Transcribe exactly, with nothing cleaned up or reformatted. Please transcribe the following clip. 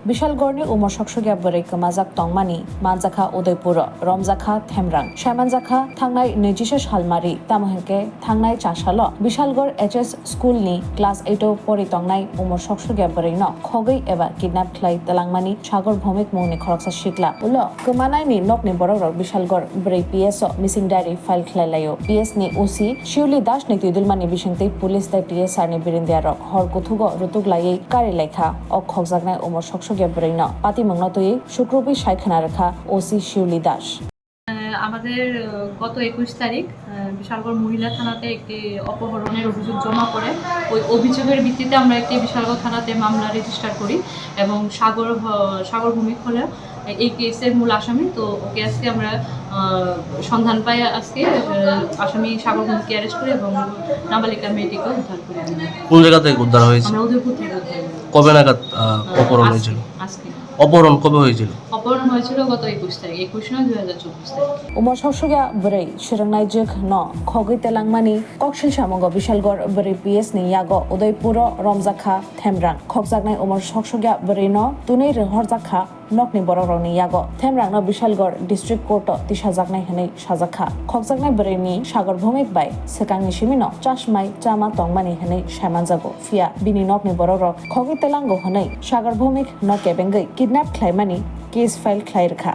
Bishalgarni umor soksokya bwrwi kwmajak tongmani manjakha Udaipuro, romjakha Themrang. Saimanjakha thangnai naichisa salmari, tamo hwnkhe thangnai chasalo Bishalgar H S school ni class eight o pori tongnai umor soksokya bwrwino khogwi eba kidnap khlai twlangmani Sagor Bhowmik mungni khoroksa sikla. Ulo kwmanaini nokni borokrok Bishalgar bwrwi P S o missing diary file khlai laio. P S ni O C Shiuli Das ni twidulmani bisingtwi police tei T S R ni birindiyarok hor kuthugo rutuk laiwi kari laikha o khokjaknai umor soksokya bwrwino. Patimungno twiwi sukrubwi sai khwna rwkha O C Shiuli Das. আহ, আমাদের, আহ, গত একুশ তারিখ, আহ, বিশালগড় মহিলা থানাতে একটি অপহরণের অভিযোগ জমা পড়ে। ওই অভিযোগের ভিত্তিতে আমরা একটি বিশালগড় থানাতে মামলা রেজিস্টার করি এবং সাগর হ-, সাগর ভৌমিক হলো এই কেসের মূল আসামি। তো ওকে আজকে আমরা, আহ, সন্ধান পাই আজকে, আহ, আসামি সাগর ভৌমিককে অ্যারেস্ট করি এবং নাবালিকা মেয়েটিকে উদ্ধার করি আমরা। কোন জায়গা থেকে উদ্ধার হয়েছে? আমরা উদয়পুর থেকে উদ্ধার করি। কবে নাগাদ, আহ, আহ, অপহরণ আজকে, হয়েছিল? আজকে। অপহরণ কবে হয়েছিল? অপহরণ হয়েছিল গত একুশ তারিখ, একুশ নয় দুই হাজার চব্বিশ তারিখ। Umor soksokya bwrwi swrwngnaijwk no khogwi twlangmani koksil samungo Bishalgar bwrwi P S ni yago Udaipuro romjakha Themrang. Khokjaknai umor soksokya bwrwino twnwi rwhorjakha nokni borokrokni yago. Themrangno Bishalgar District Court o tisajaknai hwnwi sajakha. Khokjaknai bwrwini Sagor Bhowmik bai swkangni simino chasmai chama tongmani hwnwi saimanjago. Phiya bini nokni borokrok khogwi twlango hwnwi Sagor Bhowmik no kebengwi kidnap khlaimani case file khlai rwkha.